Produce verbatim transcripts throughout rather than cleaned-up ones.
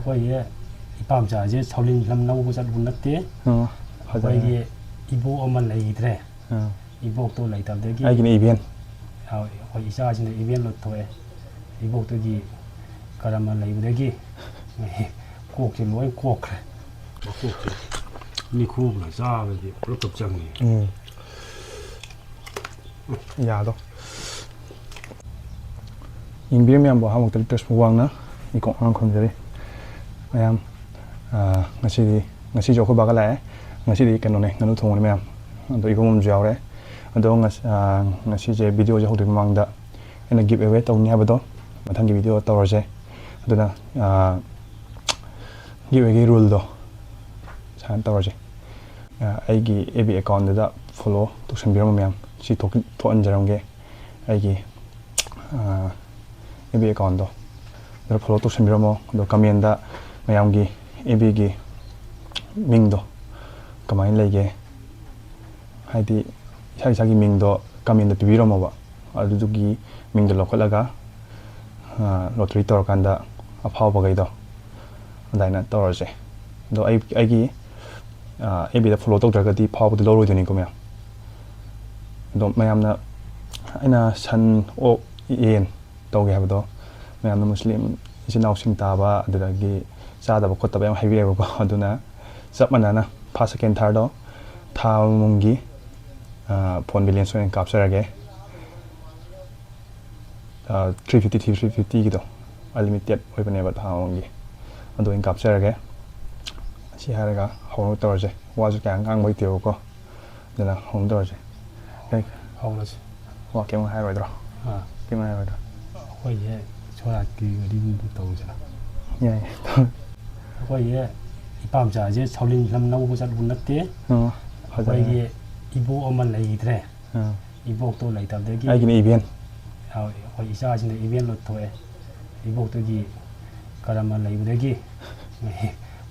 ꯑꯩꯈꯣꯏꯒꯤ ꯏꯄꯥꯝꯆꯥꯁꯦ ꯁꯧꯂꯤꯟ ꯂꯝ ꯂꯧꯕ ꯆꯠꯂꯨꯕ ꯅꯠꯇꯦ꯫ ꯑꯣ, ꯐꯖꯔꯦ꯫ ꯑꯩꯈꯣꯏꯒꯤ ꯏꯕꯣꯛ ꯑꯃ ꯂꯩꯈꯤꯗ꯭ꯔꯦ꯫ ꯑꯥ꯫ ꯏꯕꯣꯛꯇꯣ ꯂꯩꯇꯕꯗꯒꯤ ꯑꯩꯒꯤꯅ ꯏꯕꯦꯟ꯫ ꯑꯥ, ꯑꯩꯈꯣꯏ ꯏꯆꯥꯁꯤꯅ ꯏꯕꯦꯟ ꯂꯣꯟꯊꯣꯛꯑꯦ꯫ ꯏꯕꯣꯛꯇꯨꯒꯤ ꯀꯔꯃ ꯂꯩꯕꯗꯒꯤ ꯀꯣꯛꯁꯦ ꯂꯣꯏ ꯀꯣꯛꯈ꯭ꯔꯦ꯫ ꯃꯀꯣꯛꯁꯦ ꯅꯤꯈꯨꯕꯅ ꯆꯥꯕꯗꯤ ꯄꯨꯂꯞ ꯄꯨꯂꯞ ꯆꯪꯉꯤ꯫ ꯎꯝ꯫ ꯌꯥꯗꯣ꯫ ꯌꯦꯡꯕꯤꯔꯤꯕ ꯃꯌꯥꯝꯕꯨ ꯑꯍꯥꯟꯕꯃꯛꯇꯗꯤ ꯇ꯭ꯔꯁꯄꯨ ꯋꯥꯡꯅ ꯏꯀꯣꯛ ꯉꯥꯡ ꯈꯨꯔꯨꯝꯖꯔꯤ꯫ ꯃꯌꯥꯝ, ꯑꯥ, ꯉꯁꯤꯗꯤ, ꯉꯁꯤꯁꯨ ꯑꯩꯈꯣꯏ ꯕꯥꯒ ꯂꯥꯛꯑꯦ꯫ ꯉꯁꯤꯗꯤ ꯀꯩꯅꯣꯅꯦ, ꯉꯥꯅꯨ ꯊꯣꯡꯕꯅꯤ ꯃꯌꯥꯝ꯫ ꯑꯗꯣ ꯏꯕꯨꯡ ꯑꯃꯁꯨ ꯌꯥꯎꯔꯦ꯫ ꯑꯗꯣ ꯉꯁ-, ꯑꯥ, ꯉꯁꯤꯁꯦ ꯚꯤꯗꯤꯑꯣꯁꯦ ꯍꯧꯗ꯭ꯔꯤꯉꯩ ꯃꯃꯥꯡꯗ ꯑꯩꯅ ꯒꯤꯞ ꯑꯦꯋꯦ ꯇꯧꯅꯤ ꯍꯥꯏꯕꯗꯣ ꯃꯊꯪꯒꯤ ꯚꯤꯗꯤꯑꯣ ꯇꯧꯔꯁꯦ꯫ ꯑꯗꯨꯅ, ꯑꯥ, ꯒꯤꯞ ꯑꯦꯋꯦꯒꯤ ꯔꯨꯜꯗꯣ ꯁꯨꯃꯥꯏꯅ ꯇꯧꯔꯁꯦ꯫ ꯑꯥ, ꯑꯩꯒꯤ ꯑꯦꯐ ꯕꯤ ꯑꯦꯀꯥꯎꯟꯗꯨꯗ ꯐꯣꯂꯣ ꯇꯧꯁꯟꯕꯤꯔꯝꯃꯣ ꯃꯌꯥꯝ꯫ ꯁꯤ ꯊꯣꯛ-, ꯊꯣꯛꯍꯟꯖꯔꯝꯒꯦ ꯑꯩꯒꯤ, ꯑꯥ, ꯑꯦꯐ ꯕꯤ ꯑꯦꯀꯥꯎꯟꯗꯣ꯫ ꯑꯗꯨꯗ ꯐꯣꯂꯣ ꯇꯧꯁꯟꯕꯤꯔꯝꯃꯣ꯫ ꯑꯗꯣ ꯀꯃꯦꯟꯗ ꯃꯌꯥꯝꯒꯤ ꯑꯦꯐ ꯕꯤꯒꯤ ꯃꯤꯡꯗꯣ ꯀꯃꯥꯏꯅ ꯂꯩꯒꯦ? ꯍꯥꯏꯗꯤ ꯏꯁꯥ ꯏꯁꯥꯒꯤ ꯃꯤꯡꯗꯣ ꯀꯃꯦꯟꯗ ꯄꯤꯕꯤꯔꯝꯃꯣꯕ꯫ ꯑꯗꯨꯗꯨꯒꯤ ꯃꯤꯡꯗꯣ ꯂꯧꯈꯠꯂꯒ, ꯑꯥ, ꯂꯣꯇꯔꯤ ꯇꯧꯔꯀꯥꯟꯗ ꯑꯐꯥꯎꯕꯈꯩꯗꯣ ꯑꯗꯨꯃꯥꯏꯅ ꯇꯧꯔꯁꯦ꯫ ꯑꯗꯣ ꯑꯩ, ꯑꯩꯒꯤ, ꯑꯥ, ꯑꯦꯐ ꯕꯤꯗ ꯐꯣꯂꯣ ꯇꯧꯗ꯭ꯔꯒꯗꯤ ꯐꯥꯎꯕꯗꯤ ꯂꯧꯔꯣꯏꯗꯣꯏꯅꯤꯀꯣ ꯃꯌꯥꯝ꯫ ꯑꯗꯣ ꯃꯌꯥꯝꯅ ꯑꯩꯅ ꯁꯟ, ꯑꯣꯛ, ꯌꯦꯟ ꯇꯧꯒꯦ ꯍꯥꯏꯕꯗꯣ, ꯃꯌꯥꯝꯅ ꯃꯨꯁꯂꯤꯝ ꯏꯆꯤꯟ ꯏꯅꯥꯎꯁꯤꯡ ꯇꯥꯕ, ꯑꯗꯨꯗꯒꯤ ꯆꯥꯗꯕ ꯈꯣꯠꯇꯕ ꯌꯥꯝ ꯍꯥꯏꯕꯤꯔꯦꯕꯀꯣ꯫ ꯑꯗꯨꯅ ꯆꯞ ꯃꯥꯟꯅꯅ first, second, thirdꯗꯣ ꯊꯥ ꯑꯃꯃꯝꯒꯤ, ꯑꯥ, ꯐꯣꯟ ꯕꯦꯂꯦꯟꯁ ꯑꯣꯏꯅ ꯀꯥꯞꯆꯔꯒꯦ꯫ ꯑꯥ, three fifty, three fiftyꯒꯤꯗꯣ unlimited ꯑꯣꯏꯕꯅꯦꯕ ꯊꯥ ꯑꯃꯒꯤ꯫ ꯑꯗꯨ ꯑꯣꯏꯅ ꯀꯥꯞꯆꯔꯒꯦ꯫ ꯁꯤ ꯍꯥꯏꯔꯒ ꯍꯧꯅꯕ ꯇꯧꯔꯁꯦ꯫ ꯋꯥꯁꯨ ꯀꯌꯥ ꯉꯥꯡꯕ ꯍꯩꯇꯦꯕꯀꯣ꯫ ꯑꯗꯨꯅ ꯍꯧꯅꯕ ꯇꯧꯔꯁꯦ꯫ ꯀꯩ? ꯍꯧꯔꯁꯤ꯫ ꯋꯥ ꯀꯩꯝ ꯍꯥꯏꯔꯣꯏꯗ꯭ꯔꯣ? ꯑꯥ꯫ ꯀꯩꯝ ꯍꯥꯏꯔꯣꯏꯗ꯭ꯔꯣ? ꯑꯩꯈꯣꯏꯁꯦ ꯁꯣꯔꯥꯠꯀꯤ ꯋꯥꯔꯤꯗꯨ ꯇꯧꯁꯤꯔꯥ? ꯌꯥꯏ꯫ ꯑꯩꯈꯣꯏꯁꯦ ꯏꯄꯥꯝꯆꯥꯁꯦ ꯁꯧꯂꯤꯟ ꯂꯝ ꯂꯧꯕ ꯆꯠꯂꯨꯕ ꯅꯠꯇꯦ꯫ ꯑꯣ, ꯐꯖꯔꯦ꯫ ꯑꯩꯈꯣꯏꯒꯤ ꯏꯕꯣꯛ ꯑꯃ ꯂꯩꯈꯤꯗ꯭ꯔꯦ꯫ ꯑꯥ꯫ ꯏꯕꯣꯛꯇꯣ ꯂꯩꯇꯕꯗꯒꯤ ꯑꯩꯒꯤꯅ ꯏꯕꯦꯟ꯫ ꯑꯩꯈꯣꯏ ꯏꯆꯥꯁꯤꯡꯗ ꯏꯕꯦꯟ ꯂꯣꯟꯊꯣꯛꯑꯦ꯫ ꯏꯕꯣꯛꯇꯨꯒꯤ ꯀꯔꯃ ꯂꯩꯕꯗꯒꯤ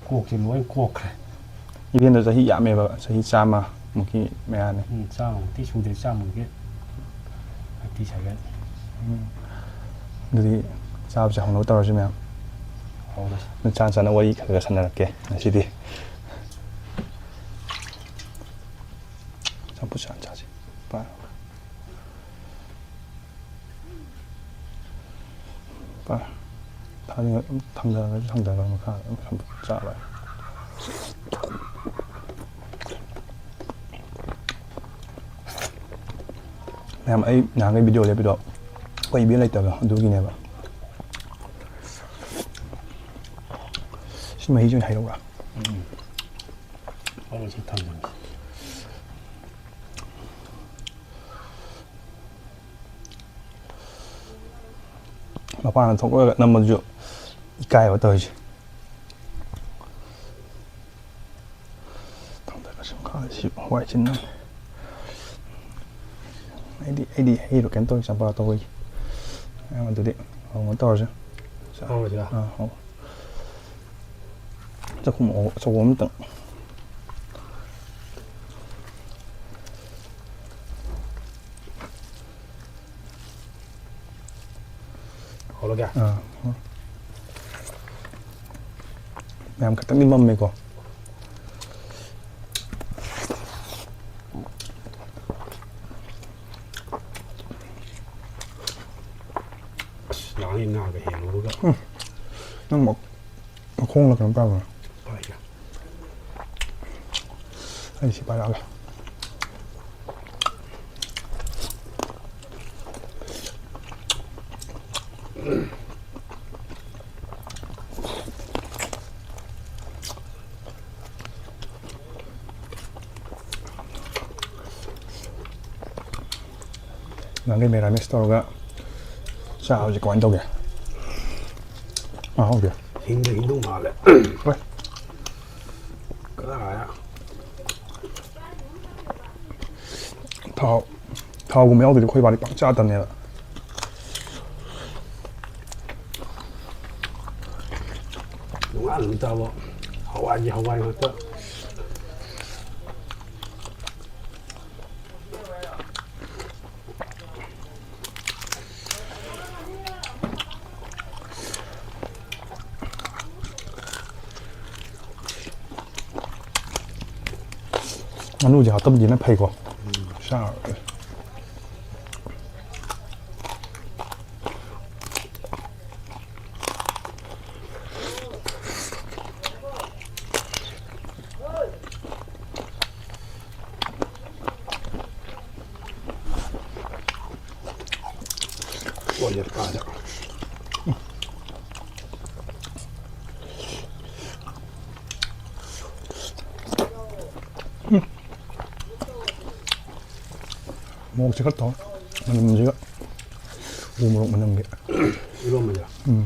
ꯀꯣꯛꯁꯦ ꯂꯣꯏ ꯀꯣꯛꯈ꯭ꯔꯦ꯫ ꯏꯕꯦꯟꯗꯣ ꯆꯍꯤ ꯌꯥꯝꯃꯦꯕ, ꯆꯍꯤ ꯆꯥꯝꯃ ꯃꯨꯛꯀꯤ ꯃꯌꯥꯅꯤ꯫ ꯎꯝ, ꯆꯥꯝꯃꯃꯨꯛꯇꯤ ꯁꯨꯗꯦ, ꯆꯥꯝꯃꯒꯤ ꯐꯤꯐꯇꯤ ꯁꯚꯦꯟ꯫ ꯎꯝ꯫ ꯑꯗꯨꯗꯤ ꯆꯥꯕꯁꯦ ꯍꯧꯅꯕ ꯇꯧꯔꯁꯤ ꯃꯌꯥꯝ꯫ ꯆꯥꯟ ꯆꯥꯅ ꯋꯥꯔꯤ ꯈꯔ ꯈꯔ ꯁꯥꯟꯅꯔꯛꯀꯦ ꯉꯁꯤꯗꯤ꯫ ꯆꯝꯐꯨꯠ ꯆꯥꯟ ꯆꯥꯁꯤ꯫ ꯄꯥ-, ꯄꯥ-, ꯊꯥꯡꯗ-, ꯊꯥꯡꯗꯔꯒꯁꯨ ꯊꯥꯡꯗꯔꯒ ꯃꯈꯥ ꯑꯗꯨꯝ ꯆꯥꯕ꯫ ꯃꯌꯥꯝ, ꯑꯩ ꯅꯍꯥꯟꯒꯩ video ꯂꯦꯞꯄꯤꯗꯣ ꯑꯩꯈꯣꯏ ꯏꯕꯦꯟ ꯂꯩꯇꯕꯗꯣ ꯑꯗꯨꯒꯤꯅꯦꯕ꯫ ꯁꯤ ꯃꯍꯤꯁꯤ ꯑꯣꯏꯅ ꯍꯩꯔꯧꯔꯥ? ꯎꯝ꯫ ꯍꯣꯏ, ꯁꯤ ꯊꯝꯖꯤꯟꯁꯤ꯫ ꯃꯄꯥꯟꯗ ꯊꯣꯛꯂꯒ ꯅꯝꯕꯗꯨꯁꯨ ꯏꯀꯥꯏꯕ ꯇꯧꯔꯤꯁꯦ꯫ ꯊꯥꯡꯗꯔꯒ ꯁꯨꯝ ꯈꯥꯡ-, ꯁꯤ ꯍꯋꯥꯏ ꯆꯤꯟꯅꯕꯅꯤ꯫ ꯑꯩꯗꯤ, ꯑꯩꯗꯤ ꯍꯩꯔꯣ ꯀꯩꯅꯣ ꯇꯧꯔꯤ, ꯆꯝꯄ꯭ꯔꯥ ꯇꯧꯕꯒꯤ꯫ ꯑꯗꯨꯗꯤ ꯍꯧꯅ ꯇꯧꯔꯁꯦ꯫ ꯍꯧꯔꯁꯤꯔꯥ? ꯑꯥ, ꯍꯧ-, ꯆꯥꯛꯈꯨꯝ ꯑꯆꯧꯕ ꯑꯃꯇꯪ꯫ ꯍꯧꯔꯒꯦ? ꯑꯥ, ꯍꯧꯔꯣ꯫ ꯃꯌꯥꯝ ꯈꯤꯇꯪꯗꯤ ꯃꯝꯃꯦꯀꯣ꯫ ꯑꯁ, ꯂꯥꯡꯉꯦ ꯉꯥꯒ ꯍꯦꯜꯂꯨꯔꯒ꯫ ꯎꯝ꯫ ꯅꯪ ꯃ-, ꯃꯈꯣꯡꯂ ꯀꯩꯅꯣ ꯇꯥꯕ꯭ꯔꯣ? ꯐꯔꯦ꯫ ꯑꯩ ꯁꯤ ꯄꯥꯏꯔꯛꯑꯒꯦ꯫ ꯅꯪꯒꯤ ꯃꯦꯔꯥꯃꯦꯁ ꯇꯧꯔꯒ ꯆꯥꯕꯁꯤ ꯀꯃꯥꯏꯅ ꯇꯧꯒꯦ? ꯃꯍꯥꯎꯗꯤ? ꯍꯤꯡꯗ ꯍꯤꯡꯗꯧ ꯃꯥꯜꯂꯦ꯫ ꯍꯣꯏ꯫ ꯀꯗꯥꯏ? ꯊꯥꯎ, ꯊꯥꯎꯒꯨꯝꯕ ꯌꯥꯎꯗ꯭ꯔꯗꯤ ꯑꯩꯈꯣꯏ ꯕꯥꯗꯤ ꯄꯥꯛ ꯆꯥꯗꯕꯅꯦꯕ꯫ ꯅꯣꯡꯉꯥꯟ ꯅꯨꯃꯤꯠ ꯇꯥꯕ ꯍꯋꯥꯏꯒꯤ ꯍꯋꯥꯏ ꯉꯥꯛꯇ꯫ ꯉꯥꯅꯨꯁꯦ ꯍꯥꯞꯇꯕꯗꯤꯅ ꯐꯩꯀꯣ꯫ ꯁꯥ ꯑꯣꯏꯔꯦ ꯀꯥꯗ꯫ ꯃꯣꯔꯣꯛꯁꯦ ꯈꯔ ꯇꯧ꯫ ꯃꯅꯝꯁꯤꯒ꯫ ꯎ ꯃꯣꯔꯣꯛ ꯃꯅꯝꯒꯤ꯫ ꯏꯔꯣꯝꯕꯁꯦ꯫ ꯎꯝ꯫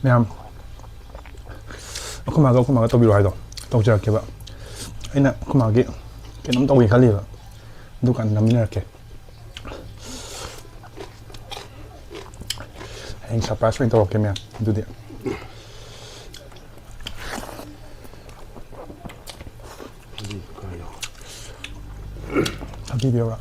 ꯃꯌꯥꯝ ꯑꯩꯈꯣꯏ ꯃꯥꯒ ꯑꯩꯈꯣꯏ ꯃꯥꯒ ꯇꯧꯕꯤꯔꯣ ꯍꯥꯏꯗꯣ ꯇꯧꯖꯔꯛꯀꯦꯕ꯫ ꯑꯩꯅ ꯑꯩꯈꯣꯏ ꯃꯥꯒꯤ ꯀꯩꯅꯣꯝ ꯇꯧꯒꯦ ꯈꯜꯂꯤꯕ꯫ ꯗꯨꯀꯥꯟ ꯅꯝꯃꯤꯟꯅꯔꯛꯀꯦ꯫ ꯍꯌꯦꯡ surprise ꯑꯣꯏꯅ ꯇꯧꯔꯛꯀꯦ ꯃꯌꯥꯝ꯫ ꯑꯗꯨꯗꯤ ꯊꯥꯕꯤꯕꯤꯌꯧꯔꯥ?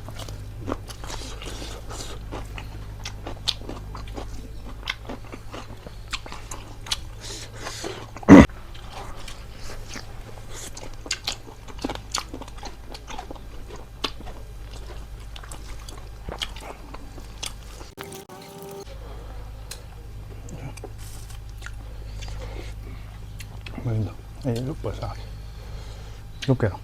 ꯃꯔꯤꯟꯗꯣ ꯑꯩ ꯂꯨꯞꯄ ꯆꯥꯒꯦ꯫ ꯂꯨꯞꯀꯦꯔꯣ?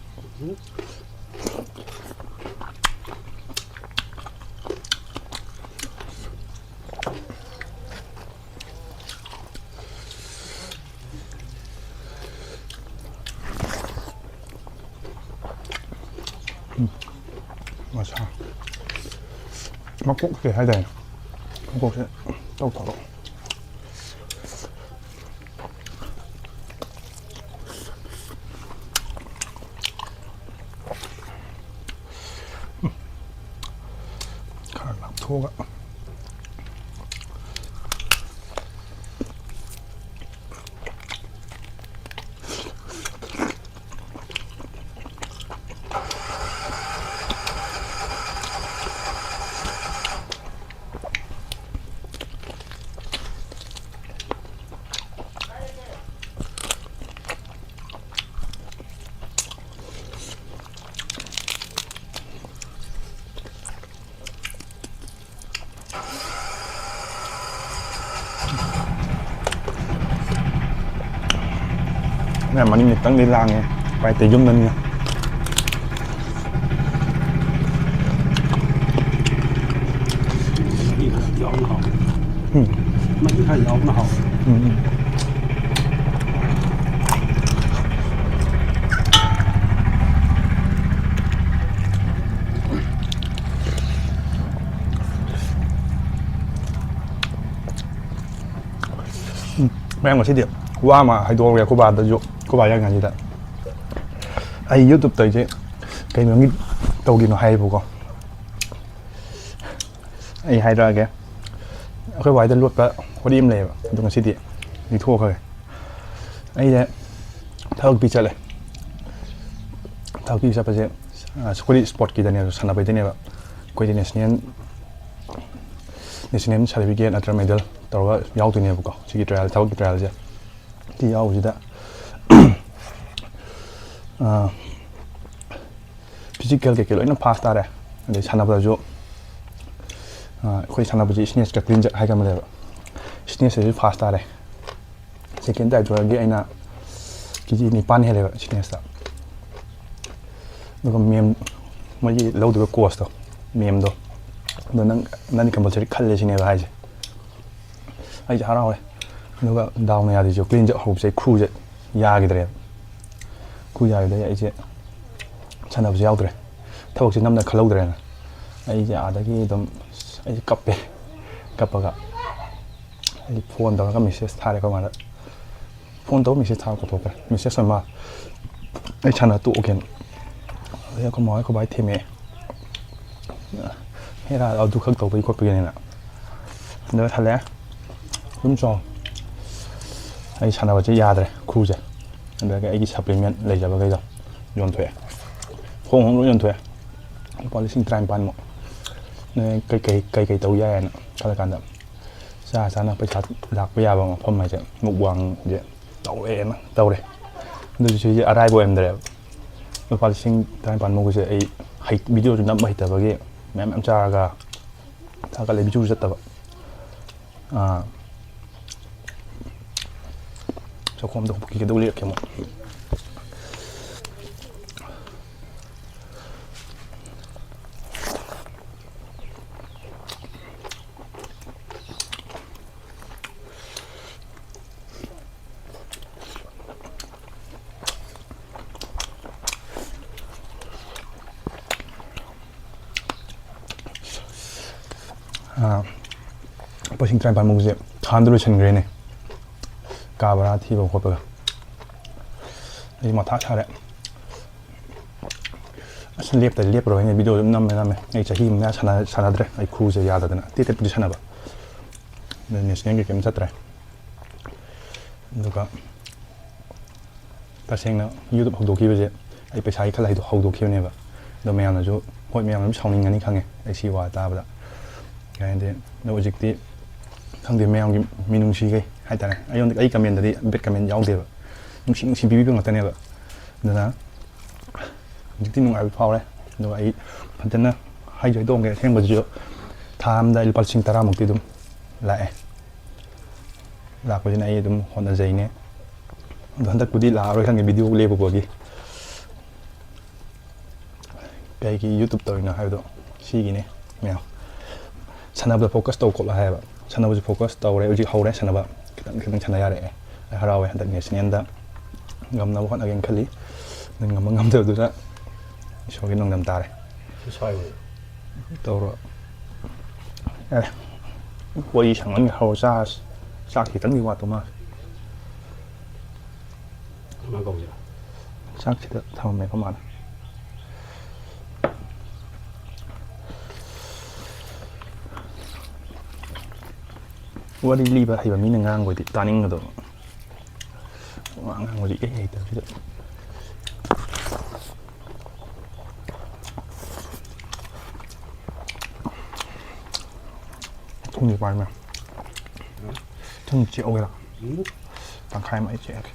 ꯃꯁꯥ꯫ ꯃꯀꯣꯛ ꯀꯩ ꯍꯥꯏꯗꯥꯏꯅꯦ? ꯃꯀꯣꯛꯁꯦ ꯇꯧꯊꯣꯔꯛꯑꯣ꯫ ꯈꯔ ꯂꯥꯞꯊꯣꯛꯑꯒ꯫ ꯃꯌꯥꯝ ꯃꯅꯤꯡ ꯈꯤꯇꯪꯗꯤ ꯂꯥꯡꯉꯦ, ꯎꯄꯥꯏ ꯂꯩꯇꯦ, ꯌꯨꯝꯗꯅꯤꯅ꯫ ꯎꯝ꯫ ꯃꯍꯤ ꯈꯔ ꯌꯥꯎꯕꯅ ꯍꯥꯎꯋꯦ꯫ ꯎꯝ꯫ ꯎꯝ, ꯃꯌꯥꯝ, ꯉꯁꯤꯗꯤ ꯋꯥ ꯑꯃ ꯍꯥꯏꯗꯣꯛꯑꯒꯦ ꯑꯩꯈꯣꯏ ꯕꯥꯗꯁꯨ, ꯑꯩꯈꯣꯏ ꯕꯥ ꯌꯥꯏꯉꯥꯟꯁꯤꯗ꯫ ꯑꯩ YouTube ꯇꯧꯔꯤꯁꯦ ꯀꯩ ꯃꯔꯝꯒꯤ ꯇꯧꯒꯤꯅꯣ ꯍꯥꯏꯌꯦꯕꯀꯣ꯫ ꯑꯩ ꯍꯥꯏꯔꯛꯑꯒꯦ꯫ ꯑꯩꯈꯣꯏ ꯕꯥꯏꯗ ꯂꯣꯠꯄ ꯋꯥꯔꯤ ꯑꯃ ꯂꯩꯌꯦꯕ, ꯑꯗꯣ ꯉꯁꯤꯗꯤ ꯂꯤꯊꯣꯛꯈ꯭ꯔꯒꯦ꯫ ꯑꯩꯁꯦ ꯊꯕꯛ ꯄꯤ ꯆꯠꯂꯦ꯫ ꯊꯕꯛ ꯄꯤ ꯆꯠꯄꯁꯦ, ꯑ, ꯑꯩꯈꯣꯏꯗꯤ ꯁ꯭ꯄꯣꯔꯠꯀꯤꯗꯅꯦꯕ, ꯁꯥꯟꯅꯕꯩꯗꯅꯦꯕ꯫ ꯑꯩꯈꯣꯏꯗꯤ ꯅꯦꯁꯅꯦꯜ, ꯅꯦꯁꯅꯦꯜ ꯁꯥꯔꯇꯤꯐꯤꯀꯦꯠ ꯅꯠꯇ꯭ꯔꯒ ꯃꯦꯗꯜ ꯇꯧꯔꯒ ꯌꯥꯎꯗꯣꯏꯅꯦꯕꯀꯣ, ꯁꯤꯒꯤ ꯇ꯭ꯔꯥꯏꯌꯦꯜ, ꯊꯕꯛꯀꯤ ꯇ꯭ꯔꯥꯏꯌꯦꯜꯁꯦ꯫ ꯁꯤ ꯌꯥꯎꯕꯁꯤꯗ ꯑ, ꯐꯤꯖꯤꯀꯦꯜ ꯀꯩꯀꯩ ꯂꯣꯏꯅ ꯐꯥꯁ ꯇꯥꯔꯦ꯫ ꯑꯗꯩ ꯁꯥꯟꯅꯕꯗꯁꯨ, ꯑ, ꯑꯩꯈꯣꯏ ꯁꯥꯟꯅꯕꯁꯤ ꯁ꯭ꯅꯦꯠꯁꯀ ꯀ꯭ꯂꯤꯟ ꯖꯦꯛ ꯍꯥꯏꯒ ꯑꯃ ꯂꯩꯌꯦꯕ꯫ ꯁ꯭ꯅꯦꯠꯁꯇꯁꯨ ꯐꯥꯁ ꯇꯥꯔꯦ꯫ ꯁꯦꯀꯦꯟ ꯇꯥꯏꯇꯣꯔꯒꯤ ꯑꯩꯅ ꯀꯦ ꯖꯤ ꯅꯤꯄꯥꯟ ꯍꯦꯜꯂꯦꯕ ꯁ꯭ꯅꯦꯠꯁꯇ꯫ ꯑꯗꯨꯒ ꯃꯦꯝ, ꯃꯣꯏꯒꯤ ꯂꯧꯗꯣꯏꯕ ꯀꯣꯆꯇꯣ, ꯃꯦꯝꯗꯣ, ꯑꯗꯣ "ꯅꯪ, ꯅꯪꯗꯤ ꯀꯝꯄꯜꯁꯔꯤ ꯈꯜꯂꯦ" ꯁꯤꯅꯦꯕ ꯍꯥꯏꯁꯦ꯫ ꯑꯩꯁꯦ ꯍꯔꯥꯎꯔꯦ꯫ ꯑꯗꯨꯒ ꯗꯥꯎꯅ ꯌꯥꯗ꯭ꯔꯤꯁꯦ, ꯀ꯭ꯂꯤꯟ ꯖꯦꯛ ꯍꯧꯕꯁꯦ ꯑꯩ ꯈꯨꯁꯦ ꯌꯥꯈꯤꯗ꯭ꯔꯦꯕ꯫ ꯈꯨ ꯌꯥꯈꯤꯗ꯭ꯔꯦ, ꯑꯩꯁꯦ ꯁꯥꯟꯅꯕꯁꯨ ꯌꯥꯎꯗ꯭ꯔꯦ꯫ ꯊꯕꯛꯁꯦ ꯅꯝꯅ ꯈꯜꯍꯧꯗ꯭ꯔꯦꯅ꯫ ꯑꯩꯁꯦ ꯑꯥꯗꯒꯤ ꯑꯗꯨꯝ, ꯑꯩꯁꯦ ꯀꯞꯄꯦ꯫ ꯀꯞꯄꯒ ꯑꯩ ꯐꯣꯟ ꯇꯧꯔꯒ ꯃꯦꯁꯦꯖ ꯊꯥꯔꯦ ꯑꯩꯈꯣꯏ ꯃꯥꯗ꯫ ꯐꯣꯟ ꯇꯧꯔ ꯃꯦꯁꯦꯖ ꯊꯥꯕ ꯀꯥꯎꯊꯣꯛꯈ꯭ꯔꯦ꯫ ꯃꯦꯁꯦꯖ ꯑꯣꯏ ꯃꯥꯜꯂꯦ꯫ ꯑꯩ ꯁꯥꯟꯅ ꯇꯣꯛꯑꯒꯦꯅ꯫ ꯑꯗꯩ ꯑꯩꯈꯣꯏ ꯃꯥ ꯍꯣꯏ, ꯑꯩꯈꯣꯏ ꯕꯥ ꯍꯣꯏ ꯊꯦꯝꯃꯛꯑꯦ꯫ ꯍꯦꯔꯥ, ꯑꯗꯨ ꯈꯛ ꯇꯧꯕꯒꯤ ꯈꯣꯠꯄꯒꯤꯅꯦꯅ꯫ ꯑꯗꯨꯒ ꯍꯜꯂꯛꯑꯦ꯫ ꯑꯗꯨꯝ ꯆꯥꯎ꯫ ꯑꯩ ꯁꯥꯟꯅꯕꯁꯦ ꯌꯥꯗ꯭ꯔꯦ, ꯈꯨꯁꯦ꯫ ꯑꯗꯨꯗꯒꯤ ꯑꯩꯒꯤ ꯁꯄ꯭ꯂꯤꯃꯦꯟ ꯂꯩꯖꯕꯈꯩꯗꯣ ꯌꯣꯟꯊꯣꯛꯑꯦ꯫ ꯍꯣꯡ ꯍꯣꯡ ꯂꯣꯏ ꯌꯣꯟꯊꯣꯛꯑꯦ꯫ ꯂꯨꯄꯥ ꯂꯤꯁꯤꯡ ꯇꯔꯥꯅꯤꯄꯥꯟꯃꯨꯛ꯫ ꯅꯣꯏ ꯀꯩꯀꯩ, ꯀꯩꯀꯩ ꯇꯧ ꯌꯥꯏ ꯍꯥꯏꯅ ꯈꯜꯂ ꯀꯥꯟꯗ, ꯆꯥ ꯆꯥꯅ ꯄꯩꯁꯥ ꯂꯥꯛꯄ ꯌꯥꯕ ꯃꯐꯝ ꯍꯥꯏꯁꯦ ꯃꯨꯛꯕꯥꯡꯁꯦ ꯇꯧꯔꯦꯅ ꯇꯧꯔꯦ꯫ ꯑꯗꯨꯁꯨ ꯁꯤꯁꯦ ꯑꯔꯥꯏꯕ ꯑꯣꯏꯔꯝꯗ꯭ꯔꯦꯕ꯫ ꯂꯨꯄꯥ ꯂꯤꯁꯤꯡ ꯇꯔꯥꯅꯤꯄꯥꯟꯃꯨꯛꯀꯤꯁꯦ ꯑꯩ ꯍꯩ-, ꯚꯤꯗꯤꯑꯣꯁꯨ ꯅꯝꯕ ꯍꯩꯇꯕꯒꯤ ꯃꯌꯥꯝ ꯃꯌꯥꯝ ꯆꯥꯔꯒ ꯊꯥꯒꯠꯂꯦ, ꯚꯤꯌꯨꯁꯨ ꯆꯠꯇꯕ꯫ ꯑꯥ, ꯆꯥꯛꯈꯣꯝꯗ ꯍꯨꯞꯈꯤꯒꯗꯧ ꯂꯩꯔꯛꯀꯦ ꯑꯃꯨꯛ꯫ ꯑꯥ, ꯂꯨꯄꯥ ꯂꯤꯁꯤꯡ ꯇꯔꯥꯅꯤꯄꯥꯟꯃꯨꯛꯁꯦ ꯊꯥ ꯑꯃꯗ ꯂꯣꯏꯁꯤꯟꯈ꯭ꯔꯦꯅꯦ, ꯀꯥ ꯚꯔꯥ ꯊꯤꯕ ꯈꯣꯠꯄꯒ꯫ ꯑꯩ ꯃꯊꯥ ꯁꯥꯔꯦ꯫ ꯑꯁ, ꯂꯦꯞꯇ ꯂꯦꯞꯄꯔꯣꯏꯅꯦ, video ꯑꯗꯨꯝ ꯅꯝꯃꯦ ꯅꯝꯃꯦ꯫ ꯑꯩ ꯆꯍꯤ ꯑꯃ ꯃꯌꯥ ꯁꯥꯟꯅ-, ꯁꯥꯟꯅꯗ꯭ꯔꯦ, ꯑꯩ ꯈꯨꯁꯦ ꯌꯥꯗꯗꯅ꯫ ꯇꯦꯠ ꯇꯦꯠꯄꯨꯗꯤ ꯁꯥꯟꯅꯕ, ꯑꯗꯨ national ꯒꯤ ꯀꯩꯝ ꯆꯠꯇ꯭ꯔꯦ꯫ ꯑꯗꯨꯒ ꯇꯁꯦꯡꯅ YouTube ꯍꯧꯗꯣꯛꯈꯤꯕꯁꯦ ꯑꯩ ꯄꯩꯁꯥꯒꯤ ꯈꯜꯂ ꯍꯩꯗꯣ-, ꯍꯧꯗꯣꯛꯈꯤꯕꯅꯦꯕ꯫ ꯑꯗꯣ ꯃꯌꯥꯝꯅꯁꯨ, ꯍꯣꯏ, ꯃꯌꯥꯝꯅ ꯑꯗꯨꯝ ꯁꯥꯎꯅꯤꯡꯒꯅꯤ ꯈꯪꯉꯦ ꯑꯩ ꯁꯤ ꯋꯥ ꯇꯥꯕꯗ꯫ ꯀꯩ ꯍꯥꯏꯗꯤ, ꯑꯗꯣ ꯍꯧꯖꯤꯛꯇꯤ ꯈꯪꯗꯦ, ꯃꯌꯥꯝꯒꯤ ꯃꯤꯅꯨꯡꯁꯤꯈꯩ ꯍꯥꯏꯇꯥꯔꯦ꯫ ꯑꯩꯉꯣꯟꯗ, ꯑꯩ comment ꯗꯗꯤ bad comment ꯌꯥꯎꯗꯦꯕ, ꯅꯨꯡꯁꯤ ꯅꯨꯡꯁꯤ ꯄꯤꯕꯤꯕ ꯉꯥꯛꯇꯅꯦꯕ꯫ ꯑꯗꯨꯅ ꯍꯧꯖꯤꯛꯇꯤ ꯅꯨꯡꯉꯥꯏꯕ ꯐꯥꯎꯔꯦ꯫ ꯑꯗꯨꯒ ꯑꯩ ꯐꯖꯅ ꯍꯥꯏꯁꯨ ꯍꯥꯏꯗꯣꯛꯑꯝꯒꯦ, ꯑꯁꯦꯡꯕꯁꯤꯁꯨ ꯊꯥ ꯑꯝꯗ ꯑꯩ ꯂꯨꯄꯥ ꯂꯤꯁꯤꯡ ꯇꯔꯥꯃꯨꯛꯇꯤ ꯑꯗꯨꯝ ꯂꯥꯛꯑꯦ꯫ ꯂꯥꯛꯄꯁꯤꯅ ꯑꯩ ꯑꯗꯨꯝ ꯍꯣꯠꯅꯖꯩꯅꯦ꯫ ꯑꯗꯣ ꯍꯟꯗꯛꯄꯨꯗꯤ ꯂꯥꯛꯑꯔꯣꯏ ꯈꯪꯉꯦ, video ꯂꯦꯞꯄꯨꯕꯒꯤ꯫ ꯀꯩꯒꯤ YouTube ꯇꯧꯔꯤꯅꯣ ꯍꯥꯏꯕꯗꯣ ꯁꯤꯒꯤꯅꯦ ꯃꯌꯥꯝ꯫ ꯁꯥꯟꯅꯕꯗ focus ꯇꯧ ꯈꯣꯠꯂꯣ ꯍꯥꯏꯌꯦꯕ꯫ ꯁꯥꯟꯅꯕꯁꯨ focus ꯇꯧꯔꯦ, ꯍꯧꯖꯤꯛ ꯍꯧꯔꯦ ꯁꯥꯟꯅꯕ, ꯈꯤꯇꯪ ꯈꯤꯇꯪ ꯁꯥꯟꯅ ꯌꯥꯔꯛꯑꯦ꯫ ꯑꯩ ꯍꯔꯥꯎꯋꯦ, ꯍꯟꯗꯛ national ꯗ ꯉꯝꯅꯕ ꯍꯣꯠꯅꯒꯦꯅ ꯈꯜꯂꯤ꯫ ꯑꯗꯨ ꯉꯝꯕ ꯉꯝꯗꯕꯗꯨꯅ ꯏꯁꯣꯔꯒꯤ ꯅꯣꯡꯗꯝ ꯇꯥꯔꯦ꯫ ꯁꯤ ꯁ꯭ꯋꯥꯏ ꯑꯣꯏ꯫ ꯇꯧꯔꯣ꯫ ꯑꯦ, ꯋꯥꯔꯤ ꯁꯥꯡꯃꯟꯒ꯭ꯔꯦ, ꯍꯧꯔꯣ, ꯆꯥꯔꯁꯤ꯫ ꯆꯥꯛ ꯈꯤꯇꯪꯗꯤ ꯋꯥꯠꯇꯧ ꯃꯥꯜꯂꯦ꯫ ꯀꯃꯥꯏꯅ ꯀꯧꯁꯤꯔ? ꯆꯥꯛꯁꯤꯗ ꯊꯝꯃꯝꯃꯦ ꯑꯩꯈꯣꯏ ꯃꯥꯅ꯫ ꯋꯥꯔꯤ ꯂꯤꯕ ꯍꯩꯕ ꯃꯤꯅ ꯉꯥꯡꯕꯗꯤ ꯇꯥꯅꯤꯡꯒꯗꯕ꯫ ꯋꯥ ꯉꯥꯡꯕꯗꯤ ꯏꯍꯩ ꯍꯩꯇꯕꯁꯤꯗ꯫ ꯊꯨꯝꯁꯦ ꯄꯥꯏꯃꯦ꯫ ꯊꯨꯝ ꯆꯤꯛꯍꯧꯒꯦꯔꯥ? ꯎꯝ꯫ ꯇꯪꯈꯥꯏ ꯑꯃ ꯑꯩ ꯆꯤꯛꯑꯒꯦ꯫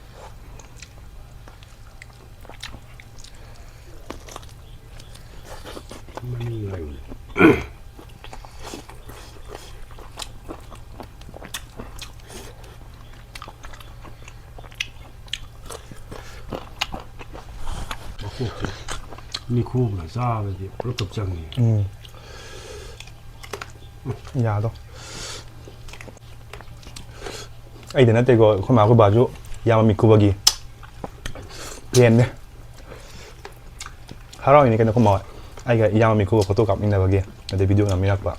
ꯃꯅꯤꯡ ꯂꯩꯕꯅꯦ꯫ ꯀꯣꯛꯁꯦ ꯅꯤꯡꯈꯣꯝꯅ ꯆꯥꯕꯗꯤ ꯄꯨꯂꯞ ꯄꯨꯂꯞ ꯆꯪꯉꯤ꯫ ꯎꯝ꯫ ꯌꯥꯗꯣ꯫ ꯑꯩꯗ ꯅꯠꯇꯦꯀꯣ, ꯑꯩꯈꯣꯏ ꯃꯥ ꯑꯩꯈꯣꯏ ꯕꯥꯁꯨ ꯏꯌꯥꯝꯕ ꯃꯤꯈꯨꯕꯒꯤ ꯐꯦꯟꯅꯦ꯫ ꯍꯔꯥꯎꯏꯅꯤ ꯀꯩꯅꯣ, ꯑꯩꯈꯣꯏ ꯃꯥ ꯍꯣꯏ ꯑꯩꯒ ꯏꯌꯥꯝꯕ ꯃꯤꯈꯨꯕ ꯐꯣꯇꯣ ꯀꯥꯞꯃꯤꯟꯅꯕꯒꯤ, ꯑꯗꯩ ꯚꯤꯗꯤꯑꯣ ꯅꯝꯃꯤꯟꯅꯔꯛꯄ꯫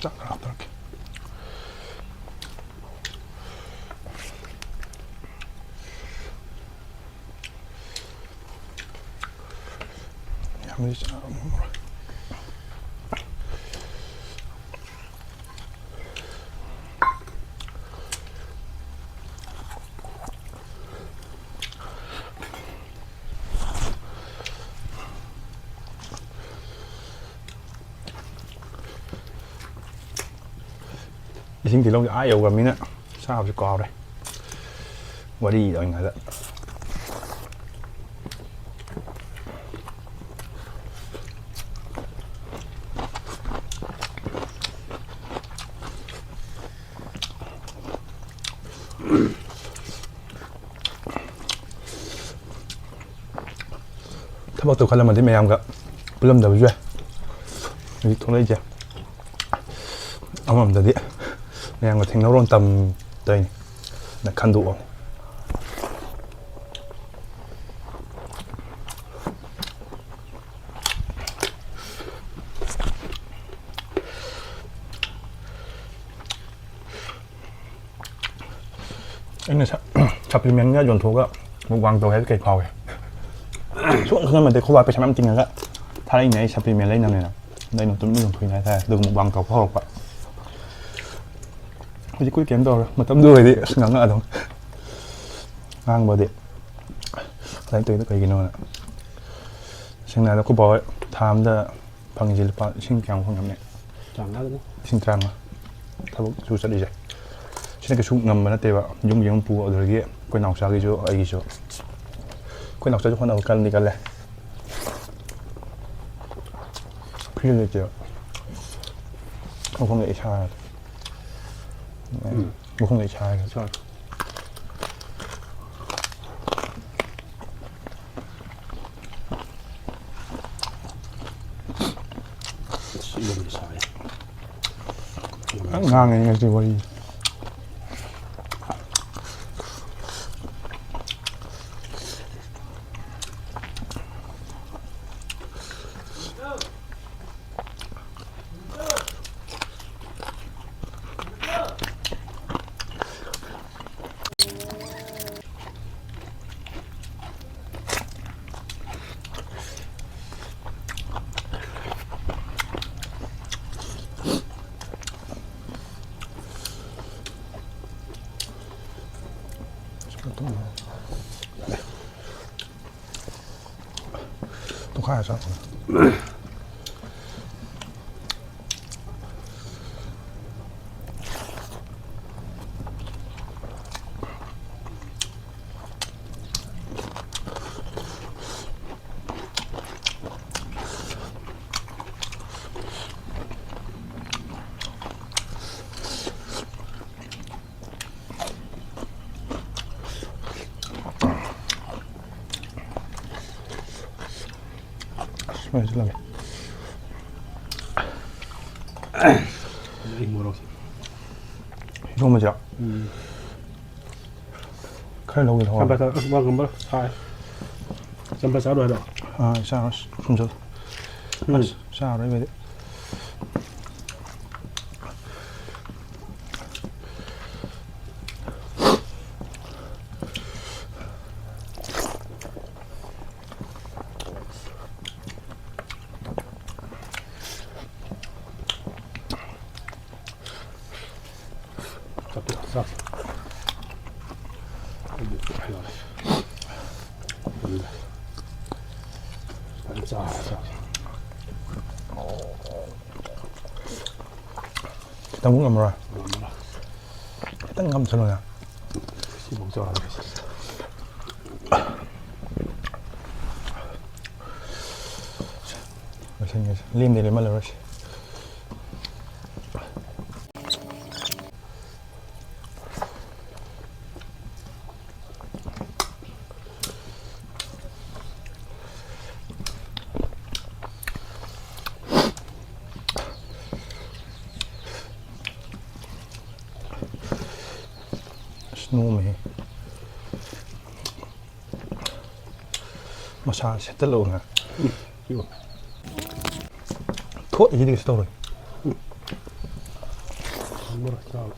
ꯆꯥꯛ ꯈꯔ ꯍꯥꯞꯄꯛꯀꯦ꯫ ꯌꯥꯝꯅꯗꯤ ꯆꯥꯔꯝꯃꯔꯣꯏ꯫ ꯏꯁꯤꯡ ꯇꯤꯜꯍꯧꯁꯦ ꯑꯥ ꯌꯧꯈ꯭ꯔꯕꯅꯤꯅ ꯆꯥꯕꯁꯨ ꯀꯥꯎꯔꯦ꯫ ꯋꯥꯔꯤ ꯇꯧꯔꯤꯉꯩꯗ꯫ ꯊꯕꯛꯇꯣ ꯈꯜꯂꯝꯃꯗꯤ ꯃꯌꯥꯝꯒ ꯄꯨꯜꯂꯝꯗꯕꯁꯨ ꯌꯥꯏ꯫ ꯍꯧꯖꯤꯛ ꯊꯣꯛꯂꯛꯏꯁꯦ ꯑꯃꯔꯣꯝꯗꯗꯤ ꯃꯌꯥꯝꯒ ꯊꯦꯡꯅꯔꯣ ꯇꯝ ꯇꯧꯔꯤꯅꯤ ꯅ ꯈꯟꯗꯣꯛꯑꯣ꯫ ꯑꯩꯅ ꯁꯄ꯭ꯂꯤꯃꯦꯟꯒ ꯌꯣꯟꯊꯣꯛꯑꯒ ꯃꯨꯛꯕꯥꯡ ꯇꯧꯋꯦ ꯍꯥꯏꯕ ꯀꯩ ꯐꯥꯎꯏ? ꯁꯨꯝ ꯈꯪꯉꯝꯃꯗꯤ ꯑꯩꯈꯣꯏ ꯕꯥ ꯄꯩꯁꯥ ꯃꯌꯥꯝ ꯇꯤꯡꯉꯒ ꯊꯥꯔꯛꯏꯅꯦ ꯑꯩ ꯁꯄ꯭ꯂꯤꯃꯦꯟ ꯂꯩꯅꯕꯅꯦꯅ꯫ ꯑꯗ ꯑꯩꯅ ꯇꯨꯃꯤꯟꯅ ꯌꯣꯟꯊꯣꯛꯏꯅꯦ ꯍꯥꯏꯇꯥꯔꯦ꯫ ꯑꯗꯨꯒ ꯃꯨꯛꯕꯥꯡ ꯇꯧꯕ ꯍꯧꯔꯛꯄ꯫ ꯍꯧꯖꯤꯛ ꯀꯨꯏ ꯀꯩꯝ ꯇꯧꯔꯣꯏ꯫ ꯃꯇꯝꯗꯨ ꯑꯣꯏꯔꯗꯤ ꯑꯁ ꯉꯥꯡꯉꯛꯑꯗꯧꯅꯤ꯫ ꯉꯥꯡꯕꯗꯤ ꯂꯥꯏꯔꯤꯛ ꯇꯧꯔꯤꯗꯣ ꯀꯩꯒꯤꯅꯣꯅ꯫ ꯁꯦꯡꯅ ꯍꯥꯏꯔꯕꯗ ꯑꯩꯈꯣꯏ ꯕꯥ ꯍꯣꯏ ꯊꯥ ꯑꯃꯗ ꯐꯪꯉꯤꯁꯦ ꯂꯨꯄꯥ ꯂꯤꯁꯤꯡ ꯀꯌꯥꯃꯨꯛ ꯐꯪꯉꯝꯅꯤ? ꯇꯔꯥꯃꯉꯥꯗꯅꯤ꯫ ꯂꯤꯁꯤꯡ ꯇꯔꯥꯃꯉꯥ꯫ ꯊꯕꯛꯁꯨ ꯆꯠꯂꯤꯁꯦ꯫ ꯁꯤꯅ ꯀꯩꯁꯨ ꯉꯝꯕ ꯅꯠꯇꯦꯕ꯫ ꯌꯨꯝꯒꯤ ꯑꯃꯨꯛ ꯄꯨ, ꯑꯗꯨꯗꯒꯤ ꯑꯩꯈꯣꯏ ꯅꯥꯎꯆꯥꯒꯤꯁꯨ ꯑꯩꯒꯤꯁꯨ꯫ ꯑꯩꯈꯣꯏ ꯅꯥꯎꯆꯥꯁꯨ ꯍꯣꯠꯅꯕ ꯀꯜꯂꯤ ꯀꯜꯂꯦ꯫ ꯐ꯭ꯔꯤ ꯂꯩꯇꯦꯕ꯫ ꯃꯈꯣꯡꯗ ꯏꯁꯥ ꯎꯝ꯫ ꯃꯈꯣꯡꯗ ꯏꯁꯥ ꯁꯥ꯫ ꯑꯁ, ꯌꯥꯝ ꯁꯥꯏ꯫ ꯌꯥꯝ ꯉꯥꯡꯉꯦ ꯉꯁꯤ ꯋꯥꯔꯤ꯫ ꯇꯨꯡꯈꯥꯏ ꯆꯥꯛ꯫ ꯑꯁ, ꯃꯩꯁꯨ ꯂꯥꯛꯑꯦ꯫ ꯑꯩ ꯃꯣꯔꯣꯛꯁꯦ꯫ ꯏꯔꯣꯝꯕꯁꯦ ꯎꯝ꯫ ꯈꯔ ꯂꯧꯒꯦ ꯇꯧꯕ꯫ ꯆꯝꯄ꯭ꯔꯥ ꯆꯥ-, ꯑꯁ, ꯋꯥ ꯉꯝꯕ ꯁꯥꯏ꯫ ꯆꯝꯄ꯭ꯔꯥ ꯆꯥꯔꯣꯏ ꯍꯥꯏꯔꯣ? ꯑꯥ, ꯆꯥꯔꯣꯏ꯫ ꯁꯨꯝ ꯆꯠꯂꯣ꯫ ꯎꯝ꯫ ꯑꯁ, ꯆꯥꯔꯣꯏ ꯑꯩꯈꯣꯏꯗꯤ꯫ ꯆꯥꯛꯇꯣ ꯆꯥꯛꯁꯦ꯫ ꯑꯗꯨꯗꯤ ꯌꯥꯔꯦ꯫ ꯐꯖꯅ ꯆꯥꯔꯦ ꯆꯥꯛꯁꯦ꯫ ꯈꯤꯇꯪ ꯉꯝꯃꯔꯣꯏ? ꯉꯝꯃꯔꯣꯏ꯫ ꯈꯤꯇꯪ ꯉꯝꯁꯅꯨꯅꯦ꯫ ꯁꯤꯐꯧ ꯆꯥꯔꯒꯦ꯫ ꯂꯣꯏꯁꯤꯟꯒꯦꯁꯦ꯫ ꯂꯦꯝꯗꯤ ꯂꯦꯝꯍꯜꯂꯔꯣꯏꯁꯦ꯫ ꯑꯁ, ꯅꯣꯝꯃꯦꯍꯦ꯫ ꯃꯁꯥ ꯁꯦꯠꯇꯠꯂꯛꯎꯅ꯫ ꯎꯝ, ꯏꯕꯣ꯫ ꯊꯣꯠꯂꯤꯁꯤꯗꯤ ꯀꯩꯁꯨ ꯇꯧꯔꯣꯏ꯫ ꯎꯝ꯫ ꯃꯔꯛ ꯆꯥꯕ꯫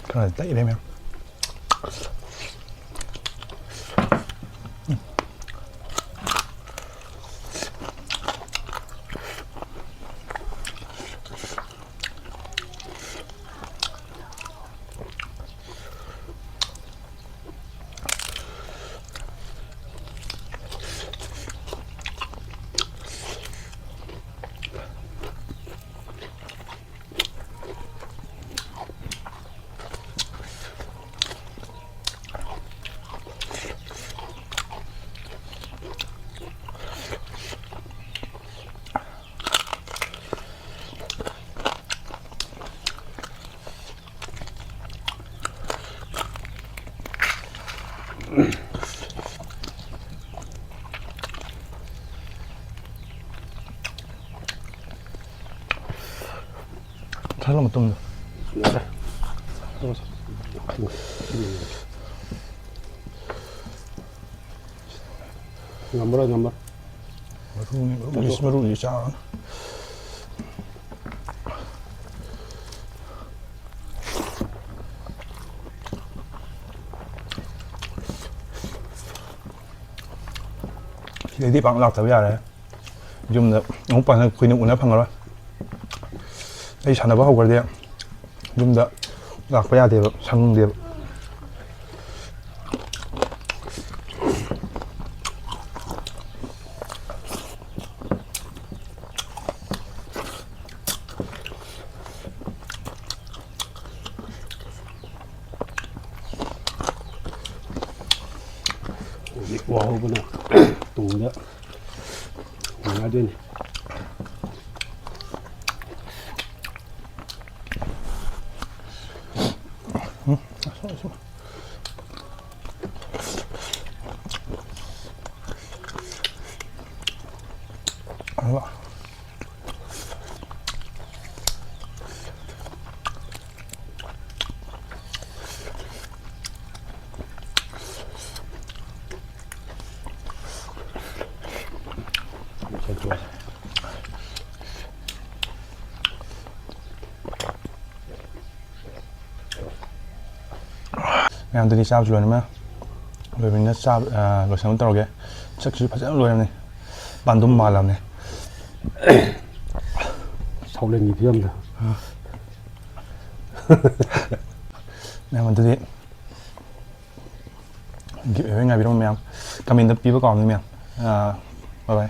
ꯈꯔ ꯇꯩꯔꯦ ꯃꯌꯥꯝ꯫ ꯊꯥꯡꯂ ꯃꯇꯨꯝꯗꯣ꯫ ꯌꯥꯔꯦ꯫ ꯇꯣꯛꯑꯁꯤ꯫ ꯉꯝꯃꯔꯣꯏ, ꯉꯝꯃꯔꯣꯏ꯫ ꯃꯔꯨꯅꯤ, ꯃꯔꯨ, ꯃꯔꯨꯗꯤ ꯆꯥꯔꯅꯨ꯫ ꯁꯤꯗꯩꯗꯤ ꯄꯥꯛ ꯂꯥꯛꯇꯕ ꯌꯥꯔꯦ꯫ ꯌꯨꯝꯗ ꯑꯃꯨꯛ ꯄꯥꯛ ꯀꯨꯏꯅ ꯎꯅ ꯐꯪꯉꯔꯣꯏ꯫ ꯑꯩ ꯁꯥꯟꯅꯕ ꯍꯧꯈ꯭ꯔꯗꯤ ꯌꯨꯝꯗ ꯂꯥꯛꯄ ꯌꯥꯗꯦꯕ, ꯁꯪꯗꯦꯕ꯫ ꯍꯧꯖꯤꯛ ꯋꯥꯍꯧꯕꯅ ꯇꯨꯡꯗ ꯅꯨꯡꯉꯥꯏꯗꯣꯏꯅꯤ꯫ ꯃꯌꯥꯝꯗꯨꯗꯤ ꯆꯥꯕꯁꯨ ꯂꯣꯏꯔꯝꯃꯦ꯫ ꯂꯣꯏꯕꯅꯤꯅ ꯆꯥꯕ, ꯑ, ꯂꯣꯏꯁꯟꯅꯕ ꯇꯧꯔꯒꯦ꯫ ꯁꯛꯁꯤꯁꯨ ꯐꯖꯅ ꯂꯣꯏꯔꯝꯃꯦ꯫ ꯄꯥꯟꯗꯨꯝ ꯃꯥꯜꯂꯝꯅꯦ꯫ ꯁꯧꯂꯦꯟꯒꯤ ꯐꯤꯕꯝꯗꯣ꯫ ꯃꯌꯥꯝ ꯑꯗꯨꯗꯤ ꯉꯥꯏꯕꯤꯔꯝꯃꯣ ꯃꯌꯥꯝ꯫ ꯀꯃꯦꯟꯗ ꯄꯤꯕ ꯀꯥꯎꯅꯤ ꯃꯌꯥꯝ꯫ ꯑ, bye bye꯫